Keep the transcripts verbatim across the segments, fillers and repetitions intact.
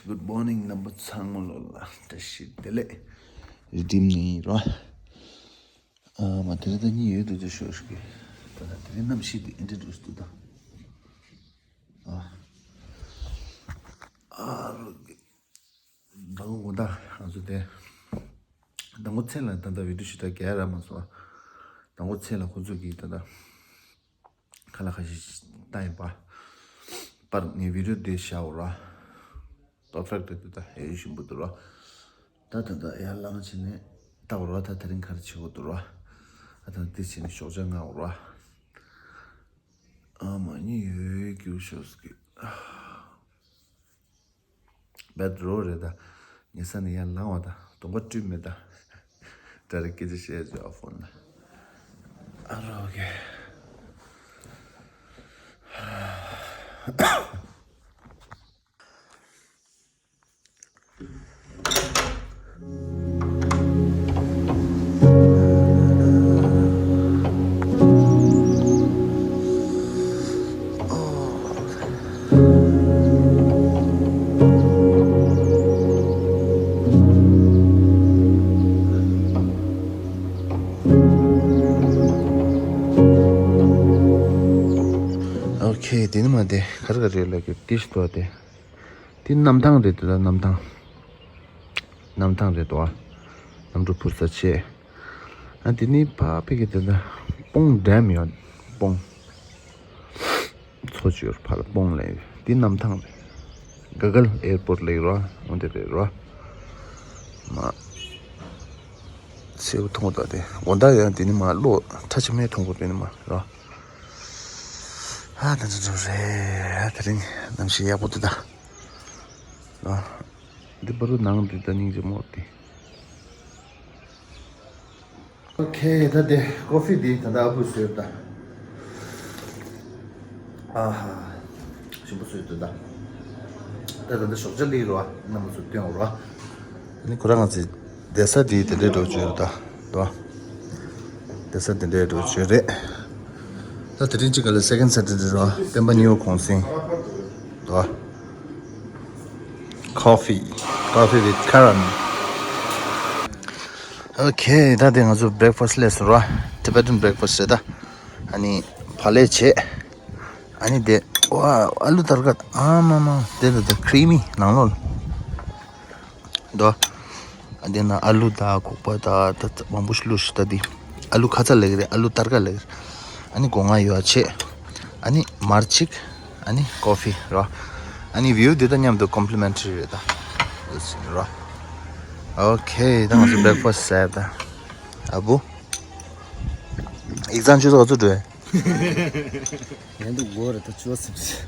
Good morning རྣམ་པ་ཚང་མ་ལོ་ལ་བཀྲ་ཤིས་བདེ་ལེགས། རི་ཌིམ་ནས་ཡིན་རོ། ཨ་མ་དེ་རིང་ད་གཉིད་ཡོད་འདུག་ཅེས་ཤོད་ཤོད་ཀྱི། ད་ད་དེ་རིང་གནམ་གཤིས་དེ་ཨེ་འདྲ་འདུག་ད། ཨ་ཨ་རོ། ད་ངོ་ད་ང་ཚོ་དེ། ད་ངོ་ཚེ་ལ་ད་ད་བི་ཌིའོ་ཞིག་ད་རྒྱག་ར་མ་སོང་། ད་ངོ་ཚེ་ལ་ཁོ་ཚོ་གིས་ད་ད། ཁ་ལ་ཁ་ཤས་ཤིག་བཏང་ཡིན་པ། པར་ངའི་བི་ཌིའོ་དེ་བཞག་འོ་ར། པར་ཕེག་ཊི་རེད་འདུག་ད་ཧེ་ཞིམ་པོ་འདུག་ར། ད་ད་ད་ཡར་ལངས་བྱས་ནས་ལྟ་འོ་ར། ད་དེ་རིང་ག་རེ་བྱེད་དགོས་འདུག་ར། ཨ་ད་དེ་བྱས་ནས་ཞོགས་ཇ་མངགས་འོ་ར། ཨ་མ་གཉིད་ཡོད་རྒྱུ་ཤོག་ཟེར་གི། བེད་རོ་རེད་ད། ཉལ་ས་ནས་ཡར་ལངས་བ་ད་གདོང་པ་བཀྲུས་མེད་ད། ད་རེ་སྐད་ཆ་བཤད་བྱས་ཨ་ཕོན་ལ། ཨ་རོ་ཨོ་ཁེ། ཨོ་ཁེ། དེ་ནི་མ་དེ་ག་རེ་ག་རེ་ལབ་རྒྱུ་དེ་ཞིག་ཏོ་དེ། དེ་གནམ་ཐང་རེད་འདུག་ད། གནམ་ཐང་། གནམ་ཐང་རེད་འདུག་ཨ། གནམ་གྲུ་འཕུར་ས་བྱས། ཨ་དེ་ནི་ཕ་ཕ་གི་དེ་ད་སྤོང་ཌེམ་ཡོད། སྤོང་མཚོ་ཅིག་ཡོད་རེད། ཕར་ལ་སྤོང་ལབ་ཡོད། དེ་གནམ་ཐང་རེད། ག་གལ་ཨེར་པོར་ལབ་ཀྱི་རེད་པ། འོ་དེ་རེད་རེད་པ། མ་སེའུ་མཐོང་གོ་ད་དེ། དགོང་དག་ཡང་དེ་ནི་མ་གློག་ཁྲ་ཆེ་མེད་མཐོང་གོ་དེ་ནི་མ་རེད་པ། ཨ་ད་ད་ད་རེད། དེ་རིང་གནམ་གཤིས་ཡག་པོ་འདུག་ད། ཨ་འདི་བར་དུ་ནང་འདི་ད་སྙིང་རྗེ་མོ་དེ། ཨོ་ཁེ། ད་དེ་ཀོ་ཕི་འདི་ད་ལྟ་ཨ་བུས་བཟོས་ད། ཨ་ཧ། ཞིམ་པོ་བཟོས་འདུག་ད། ད་ད་ད་ཞོགས་ཇ་ལི་རོ། རྣམ་པ་ཚོ་སྟོན་རོ། ཨ་ནི་ཁོ་རང་ང་ཚོའི་བསྡད་ས་འདི་དེ་འདྲའི་འགྲོ་བཅུག་ད། དོ། བསྡད་ས་དེ་འདྲའི་འགྲོ་བཅུག་རེད། ད་དེ་རིང་གཅིག་ག་ལ་སེ་ཀེན་ཌ་སེ་ཊར་ཌེ་རོ། སྤེན་པ་ཉི་འོག་གུང་སེང་། དོ། Coffee. Coffee with caramel. ཨོ་ཁེ། ད་དེ་ང་ཚོ་བྷི་རེག་ཕ་སི་ཊི་སླེབས་སོང་ར། Tibetan breakfast རེད་ད། ཨ་ནི་བག་ལེབ་བྱས། ཨ་ནི་དེ་ཝ་ཨ་ལུ་ཏར་ཀ། ཨ་མ་མ་དེ་ད་དེ་ཀྲི་མི་ནང་ལོགས་ལ། དོ། ཨ་དེ་ན་ཨ་ལུ་དང་ཁུག་པ་དང་ད་མང་པོ་ཞིག་བླུགས་ཤག་ད་དེ། ཨ་ལུ་ཁ་ཚ་ལབ་ཀྱི་རེད། ཨ་ལུ་ཏར་ཀ་ལབ་ཀྱི་རེད། ཨ་ནི་སྒོ་ང་ཡོད་ཆེ། ཨ་ནི་མར་གཅིག་ཨ་ནི་ཀོ་ཕི་རོ། ཨ་ནི་བིའུ་འདི་དང་མཉམ་དུ་ཀོམ་པི་ལི་མེན་ཊི་རི་རེད་ད། འོ་ཟིན་རོ། ཨོ་ཁེ། ད་ང་ཚོ་བྷི་རེག་ཕ་སི་ཊི་ཟེར་ད། ཨ་བུ། ཡིག་ཚང་ཆུ་ཚོད་ག་ཚོད་འགྲོ་ཡ། ཡང་འདུག་གོ་རེད་ད་ཆུ་བ་སིམ་སིམ།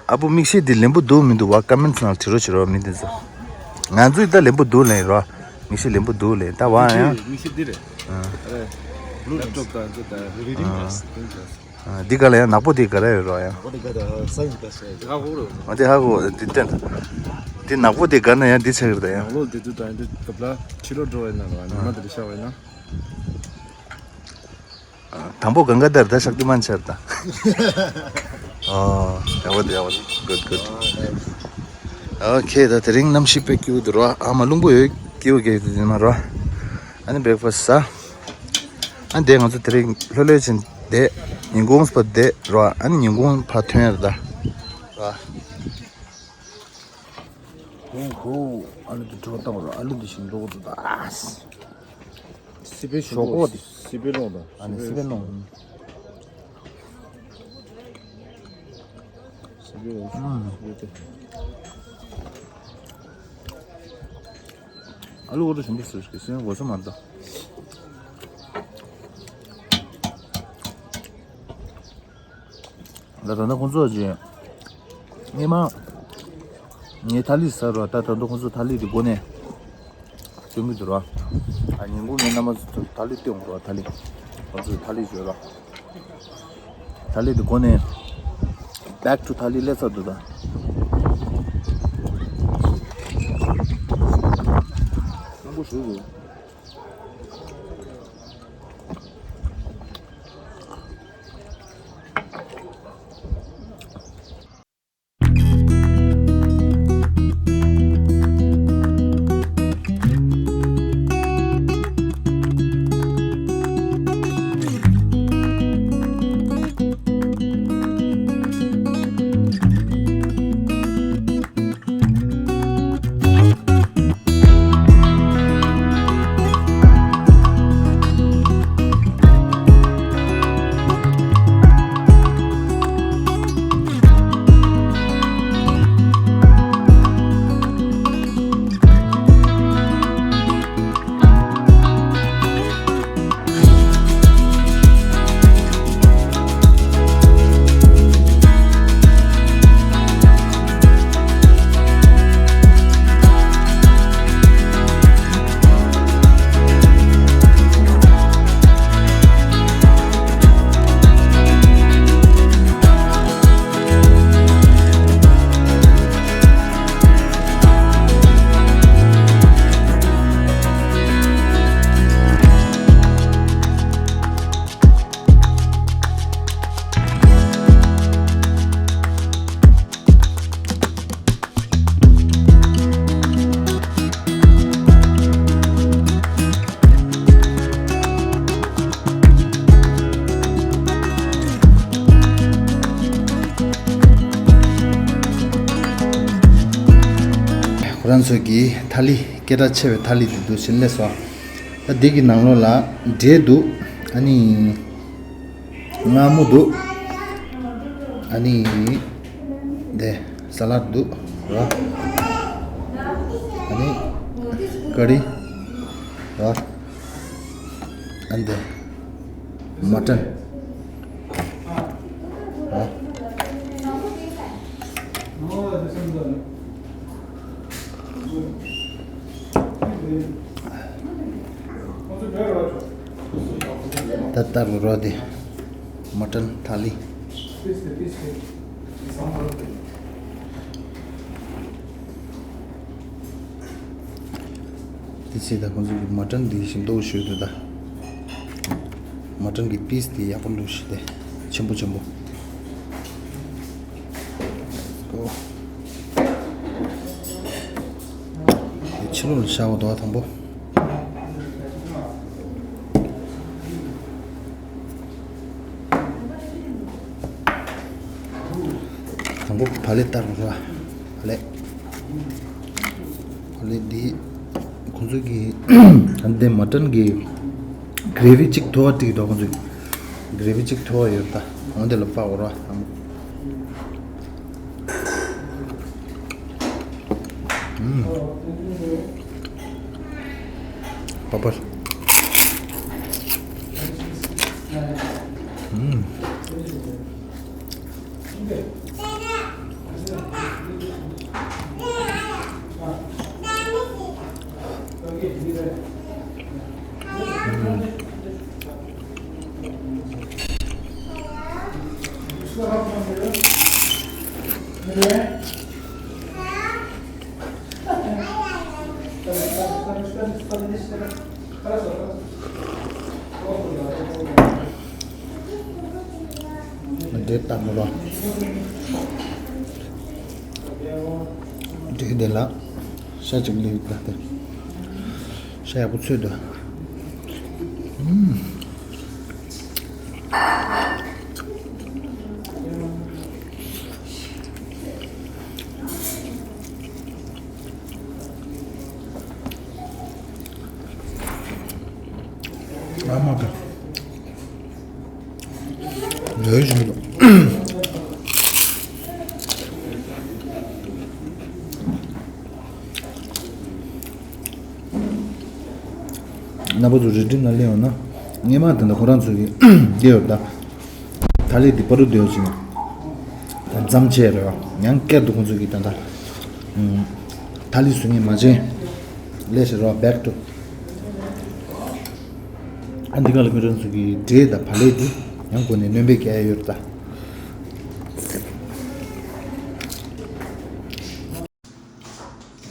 ཨ་བུ་མིག་ཤེལ་འདི་ལེན་པོ་འདུག་མི་འདུག་བ་ཀོ་མེན་ཊི་ནང་དྲི་རོགས་བྱེད་རོགས་མི་འདི་ཚོ། ང་ཚོས་ད་ལེན་པོ་འདུག་ལེན་རོགས། མིག་ཤེལ་ལེན་པོ་འདུག་ལེན་ད་བ་ཡང་། མིག་ཤེལ་འདི་རེད། ཨ་རེད། བླུ་ལེབ་ཊོབ་དང་འདི་དང་རི་ཌིང་ག་ལ་སི་རི་ཌིང་ག་ལ་སི། ཨ་འདི་ག་ལ་ཡང་ནག་པོ་འདི་ག་རེ་ཡོད་རོགས་ཡང་། ཨོ་འདི་ག་ད་སའི་ཛི་ག་ལ་སི་རེད། ཧ་གོ་རེད། ཨ་འདི་ཧ་གོ་འདི་བསྟན། འདི་ནག་པོ་འདི་ག་ན་ཡང་འདི་ཆགས་ཀྱི་རེད་ད་ཡང་། ནག་ལོ་འདི་དུས་དང་འདི་སྐབས་ལ་ཕྱི་ལོགས་འགྲོ་བའི་ནང་ལ་ཉི་མ་འདི་འདྲ་ཤར་བའི་ནང་། དང་པོ་གང་ག་དར་ད་ཤག་ཏུ་མན་ཆར་ད། ཨོ། ཡག་པོ་འདུག་ཡག་པོ་འདུག good good། ཨོ་ཁེ། ད་དེ་རིང་གནམ་གཤིས་དཔེ་སྐྱིད་པོ་འདུག་རོ། ཨ་མ་རླུང་པོ་ཡོད་སྐྱིད་པོ་སྐྱིད་པོ་འདུག་མ་རོ། ཨ་ནི་བྷི་རེག་ཕ་སི་ཊི་ཟ། ཨ་འདས་ང་ཚོ་དེ་རིང་ལྷོད་ལྷོད་ཕྱིན་བསྡད། ཉིན་གུང་སྤ་བསྡད་རོ། ཨ་ནི་ཉིན་གུང་ཕར་ཐོན་ཡ་རེད་ད། རོ། ཧུ་ཧུ། ཨ་ལུ་འདི་བྲོ་བཏང་རོགས། ཨ་ལུ་འདི་ཞིམ་འགྲོ་གི་འདུག་ད། སི་པན་ཞོག་ཁོག་འདི། སི་པན་སློང་དང་། ཨ་ནི་སི་པན་སློང་། སི་པན་སློང་། ཨ་ལུ་འོ་རུ་ཞིམ་པོ་བཟོས་ཤིག་སི་པན་འོ་ས་མ་འདུག་ད་ད་ལྟ་ཁོང་ཚོ་ཅིག་སྔས་མ་ངས་ཐ་ལི་ཟ་རོགས། ད་ད་ལྟ་ཁོང་ཚོ་ཐ་ལི་དེ་སྒོ་ནས་སྟོན་གྱི་འདུག་རོགས། ཨ་ཉིན་གུང་ངས་མནའ་མ་ཚོ་ཐ་ལི་སྟོན་རོགས། ཐ་ལི་ཁོང་ཚོས་ཐ་ལི་བཟོས་རོགས། ཐ་ལི་དེ་སྒོ་ནས་back to ཐ་ལི་སླེབས་ཚར་འདུག་ད། སྣང་པོ་ཞུ་རུ། ང་ཚོ་གི་ཐ་ལི་སྐད་གྲགས་ཆེ་བའི་ཐ་ལི་དེ་འདུག་ཕྱིན་སླེབས་སོང་། ད་འདི་གི་ནང་ལོགས་ལ་འབྲས་འདུག་ཨ་ནི་མངར་མོ་འདུག་ཨ་ནི་འདི་ས་ལད་འདུག་ར། ཨ་ནི་ཀ་རི་ར། ཨ་ནི་འདི་མ་ཊན་ར། ད་ལྟ་རུ་རོ་དེ་མ་ཊན་ཐ་ལི། དེ་ཚེ་ད་ཁོང་ཚོ་གི་མ་ཊན་འདི་ཞིམ་མདོག་ཞུ་འདུག་ད། མ་ཊན་གི་པིས་དེ་ཡག་པོ་འདུག་ཞུ་དེ་ཆེན་པོ་ཆེན་པོ། Let's go. དེ་ཕྱི་ལོགས་ལ་ཤ་བ་དོ་བ་དང་པོ། དང་པོ་བག་ལེབ་ལྟར་རོ། བག་ལེབ། བག་ལེབ་འདི་ཁོང་ཚོ་གི་འདི་མ་ཊན་གི་གྷི་རེ་བི་གཅིག་མཐོ་བ་སྤྲད་འདུག་ཁོང་ཚོ་གི་གྷི་རེ་བི་གཅིག་མཐོ་བ་ཡོད་ད། འོ་འདི་ལ་ཕར་འོ་ར་དང་པོ། ཨུམ། པ་པར། ཨུམ། འདི་ལྟ་མོ་ལ། འདི་འདི་ལ་ཤ་གཅིག་ལས་ཡོད་པ་དེ། ཤ་ཡག་པོ་ཚོས་འདུག་ཨུམ། ཨ་མ་ག་ལོས་བཞིན་འདུག་རྣམ་པ་ཚོ་རི་ཌིམ་ལ་སླེབས་ཡོང་ན། སྔས་མ་དེ་འདྲ་ཁོ་རང་ཚོ་གི་འདི་ཡོད་ད། ཐ་ལི་འདི་པ་རུ་འདི་ཡོད་ཅིག་ན། ད་འཛམ་ཆེ་རེད་བ། ཡང་སྐད་འདུག་ཁོང་ཚོ་གི་ད་ད། ཐ་ལི་བཟོ་མཁན་མ་བྱན། ལས་ཟེར་བ་back to། ཨ་འདི་ག་ལ་ཁོ་རང་ཚོ་གི་འབྲས་དང་བག་ལེབ་འདི་ཡང་སྒོ་ནས་སྣོན་པའི་སྐལ་ཡོད་ད།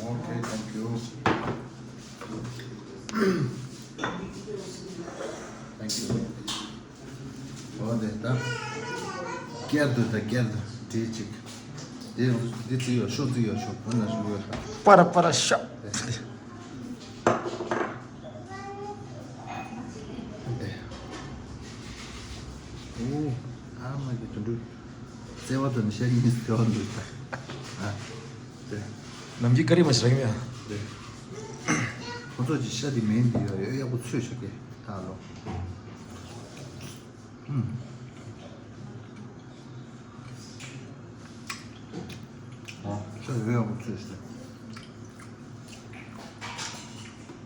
Okay, thank you. Thank you. འོ་དེ་ད། བསྐྱར་དུ་ད་བསྐྱར་དུ་འབྲས་གཅིག་དེ་འདི་བརྩིགས་ཡོད་ཤོག་བརྩིགས་ཡོད་ཤོག་བུ་ན་ཤོག་ཡོད་ད། པ་ར་པ་ར་ཤ། དེ། ཨོ། ཨ་མ་གི་དུད་འགྲོ། བརྩེ་བ་དང་ཤ་གཉིས་བརྩེ་བ་འདུག་ད། ཨ། དེ། ནམ་རྒྱུན་ཀ་རི་མ་ཞིག་རག་གི་མེད་ཨ། དེ། ཁོ་ཚོ་གི་ཤ་དེ་མེད་འདི་ཡོད་ཡོད་ཡག་པོ་ཚོས་ཤོག་གི་ད་ལོ། ཨུམ། ཨ་ཤ་ཡོད་ཡག་པོ་ཚོས་ཤོག་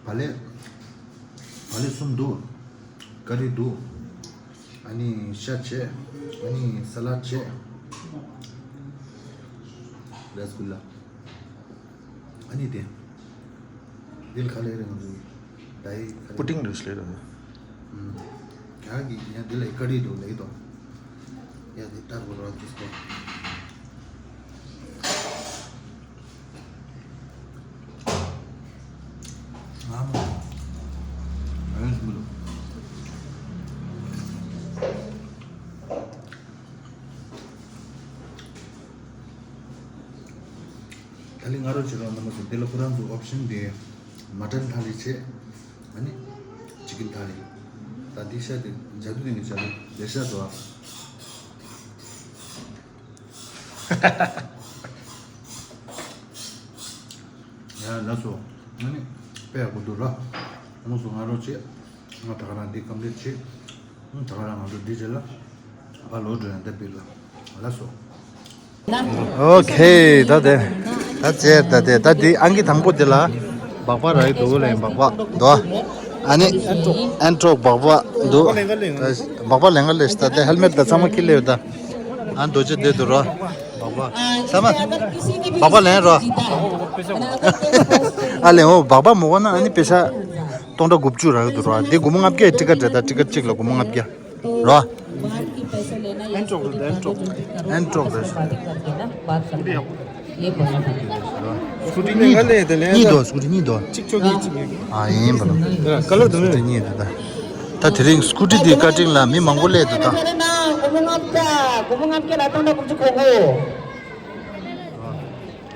བག་ལེབ། བག་ལེབ་གསུམ་འདུག་ཀ་རི་འདུག་ཨ་ནི་ཤ་བྱས། ཨ་ནི་ས་ལད་བྱས། ར་སི་གུ་ལ། ཨ་ནི་དེ། འདི་ལ་ག་ལེར་ང་ཚོ་ཡི། ད་ཡི་ག་ལེར། པུ་ཏིང་རེད་ལེ་ར། ཨུམ། ག་གི་ཡ་འདི་ལ་ཀ་རི་འདུག་ལེ་དོ། ཡ་འདི་ལྟར་གོ་ར་དུས་སྐོར། ང་མོ། ཨ་ཡོད་མི་འདུག་ཐ་ལི་ང་རོ་བྱེད་རོགས་གནང་མ་སོང་། དེ་ལ་ཁོ་རང་ཚོ་ཨོབ་ཤན་དེ་མ་ཊན་ཐ་ལི་བྱས། ཨ་ནི་ཅི་ཀིན་ཐ་ལི། ད་འདི་ཤ་དེ་ཇ་དུ་དེ་ནི་ཇ་དུ་ལེ་ཤ་དོ་ཨ། ང་ ལགས་སོ། ཨ་ནི་དཔེ་ཡག་པོ་འདུག་ར། དངོས་སུ་ང་རོགས་བྱེད། ང་ད་ག་རང་འདི་ཀམ་པི་ལིཊ་བྱེད། ད་ག་རང་ང་ཚོ་འདི་བྱེད་ལ། ཕར་ལོག་འགྲོ་ཡང་འདི་པིར་ལ། ལགས་སོ། ཨོ་ཁེ། ད་དེ། ད་ཙེར་ད་དེ་ད་འདི་ཨང་ཀི་དང་པོ་དེ་ལ། སྦག་སྦག་རག་གི་འདུག་ལེ། སྦག་སྦག་འདུག་ཨ་ནི། ཨན་ཊོག་སྦག་སྦག་འདུག་སྦག་སྦག་ལེན་ག་ལེ་ཤི། ད་དེ་ཧེལ་མེཊ་ད་ཚང་མ་ཁྱེར་ལེ་ཡོད་ད། ཨ་རྡོ་རྗེ་བསྡད་འདུག་ར། སྦག་སྦག་ཚང་མ། སྦག་སྦག་ལེན་ར། ཨ་ལེ་འོ་སྦག་སྦག་མོ་གོ་ན་ཨ་ནི་པེ་ཤ། སྟོང་ཕྲག་དགུ་བཅུ་རག་གི་འདུག་ར། འདི་སྒོར་མོ་ལྔ་བརྒྱ་ཊི་ཀེཊ་རེད་ད། ཊི་ཀེཊ་གཅིག་ལ་སྒོར་མོ་ལྔ་བརྒྱ། ར། ཨན་ཊོག་རེད་ཨན་ཊོག་ཨན་ཊོག་རེད། སྐུ་ཊི་གཉིས་འདུག་སྐུ་ཊི་གཉིས་འདུག་ཨ་ཡིན་པ་ལ། ཀ་ལར་དུ་ནི་སྐུ་ཊི་གཉིས་འདུག་ད། ད་དེ་རིང་སྐུ་ཊི་འདི་བཀའ་དྲིན་ལ་མི་མང་པོ་སླེབས་འདུག་ད། སྒོར་མོ་ལྔ་བརྒྱ་སྒོར་མོ་ལྔ་བརྒྱ་ལ་སྟོང་ཕྲག་དགུ་བཅུ་གོ་དགུ།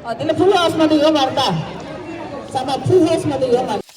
ཨ་དེ་ལ་ཕུལ་ཧའུ་སི་མ་གཏོགས་ཡོད་མ་རེད་ད། ཚང་མ་ཕུལ་ཧའུ་སི་མ་གཏོགས་ཡོད་མ་རེད།